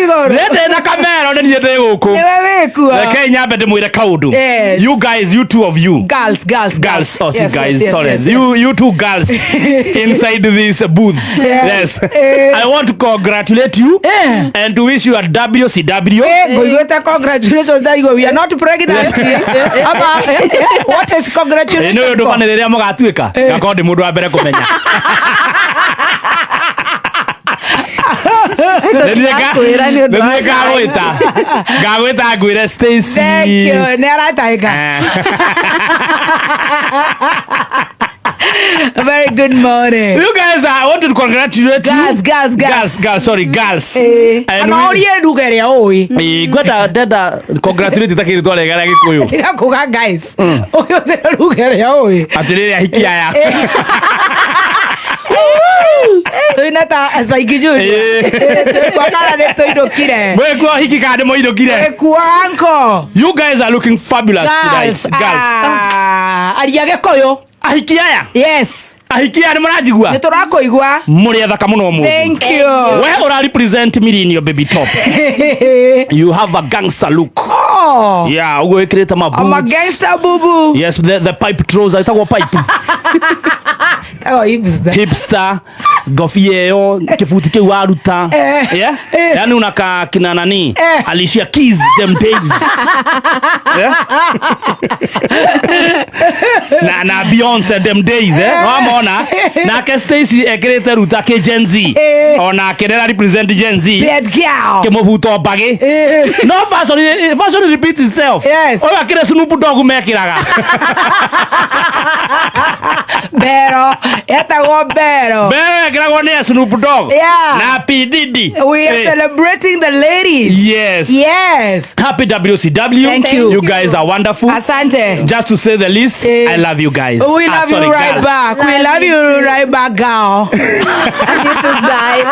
Igũrũ. Ndĩ na kamero nĩ niĩ ndĩ gũkũ. Nĩwe wĩkuo. Rekei nyambe ndĩmwĩre kaũndũ. Yes. You guys, you two of you. Girls, girls, Girls, oh, see, Yes, guys, yes, yes, sorry. yes, yes. You two girls inside this booth. Yes. Yes. Eh. I want to congratulate you Eh. and to wish you a WCW. Eh, ngũiguĩte congratulations ndaigua we are not pregnant. Ama, what is Ĩ, congratulations nĩ ũndũ for? bani rĩrĩa mũgatuĩka ngakorwo ndĩ mũndũ wa mbere kũmenya. Nĩ niĩ Tũtirakwĩra nĩ ũndũ nĩ wa niĩ ngagwĩta ngagwĩta ngwĩre Stacy. Thank you. Nĩ aratahĩka. Eh. Very good morning. You guys, I want to congratulate you. Girls, girls, girls. Girls, girls, sorry, girls. Eh, And ona ũrie ruga ĩrĩa ũĩ. Ĩ, ngwenda ndenda congratulate ta kĩrĩtwa rĩega rĩa gĩkũyũ. Tiga kuga guys. Ũkĩhũthĩra ruga ĩrĩa ũĩ. Atĩrĩrĩ ahiki aya. Tũina ta Saiki Junior. Eh. Twĩkuo kana nĩ tũinũkire. Mwĩkuo ahiki kana nĩ mũinũkire. Twĩkuo uncle. You guys are looking fabulous Girls. tonight. Girls. Ah, aria gĩkũyũ. Ahiki aya. Yes. Ahiki aya nĩ mũranjigua? Nĩ tũrakũigua. Mũrĩ athaka mũno ũmũthĩ. Thank you. We ũra represent Millennium Baby Top. You have a gangster look. Oh. Yeah, ũguo wĩkĩrĩte ma I'm a boots. gangster boo boo. Yes, the pipe trouser ĩtagwo pipe. Oh, hipster. Hipster ngobia ĩyo kĩbuti kĩu waruta. Eh. Yeah? Eh. Yani unakaa kina nani? Eh. Alicia Keys them days. Yeah? Na Beyonce them days eh? Wamona? Nake Stacy ekĩrĩte ruta kĩ Gen Z. Eh. Onake nĩ represent Gen Z. Bad girl. Kĩmũbuto mbagĩ. Eh. No fashion, fashion repeats itself. Yes. Ũyũ akĩrĩ Snoop Dogg mekĩraga. Mbero. Etagwo mbero. Mbere ekĩragwo nĩ Snoop Dogg. Yeah. Na P Diddy. We are Eh. celebrating the ladies. Yes. Yes. Happy WCW. Thank you. You guys are wonderful. Asante. Just to say the least, Eh. I love you guys. We Ah, love sorry, you right girls. back. We Love love you you too. right back, girl. You too, guys.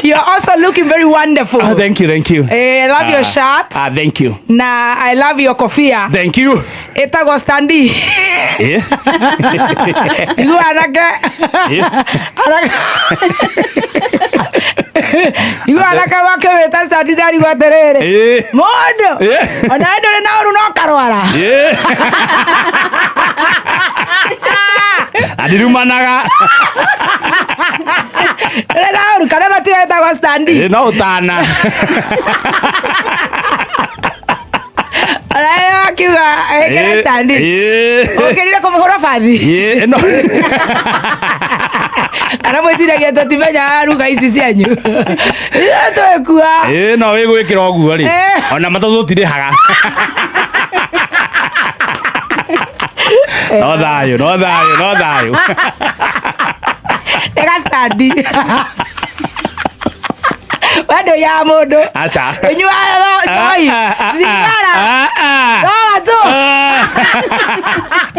You're also looking very wonderful. Ah, thank you, thank you. Eh, I love your shirt. Ah, thank you. Na I love your kofia. Thank you. Ĩtagwo standi. Eh? Niguo anake. Eh? Anake. Niguo anake makĩwĩta standi ndarigwo atĩrĩrĩ. Eh? Mũndũ. Eh? Ona we ndũrĩ na ũru no karwara. Eh? Andirumanaga. Ndũrĩ na ũru kana no tiyo ĩtagwo standi. Eh, no ũtana. Ona we akiuga ĩkĩre Eh, standi. eh. Ũkĩrire kũmũhũra bathi. Eh, no. Kana mwĩciragia tũtimenyaga ruga ici cianyu. Ithuĩ twĩkua. Eh, no wĩgwĩkĩra ũguo rĩ. Eh. Ona matatũ tũtirĩhaga. No thayũ, no thayũ, no thayũ. Ĩga standi. We ndũiyaga mũndũ. Aca. Ũnyuaga njohi. Thigara. Noga tu.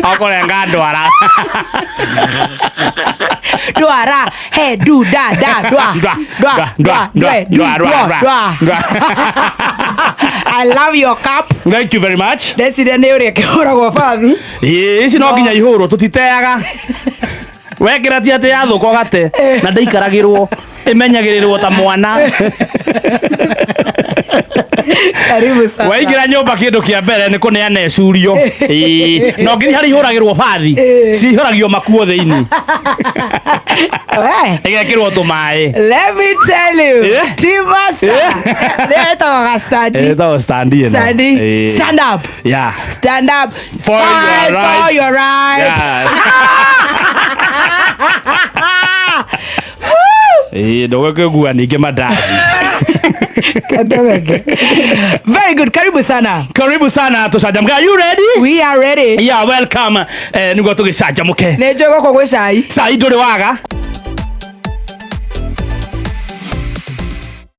Okũrenga ndwara. Ndwara. He du da da ndwa. Ndwa, Ndwa. ndwa, Ndwa. ndwa, Ndwe. Du. ndwa, Ndwa. ndwa, Ndwa. ndwa. I love your cup. Thank you very much. Ndeciria nĩ ũrĩa ĩkĩhũragwo bathi. Ĩĩ, ici no nginya ihũrwo tũtiteaga. Wekĩra ti atĩ yathũka ũgate na ndĩikaragĩrwo ĩmenyagĩrĩrwo ta mwana. Karibu sana. Waingĩra nyũmba kĩndũ kĩa mbere nĩ kũneana ĩcurio. Ĩĩ, na ũngĩthiĩ harĩa ihũragĩrwo bathi Ĩĩ. cihũragio makuo thĩinĩ We. ĩgekĩrwo tũmaĩ. Let me tell you. Eh? Team Master. Nĩ ĩtagwo ga standi. Ĩtagwo standi ĩno. Standi. Ĩĩ. Stand up. Yeah. Stand up. For your Fight for rights. your right. Yeah. Ĩĩ, ndũgũkĩgua ningĩ mandathi. Very good. Karibu sana. Karibu sana tũcanjamũke. Are you ready? We are ready. Yeah, welcome. Nĩguo tũgĩcanjamũke. Nĩ njũĩ gũkũ gwĩ cai. Cai ndũrĩ waga.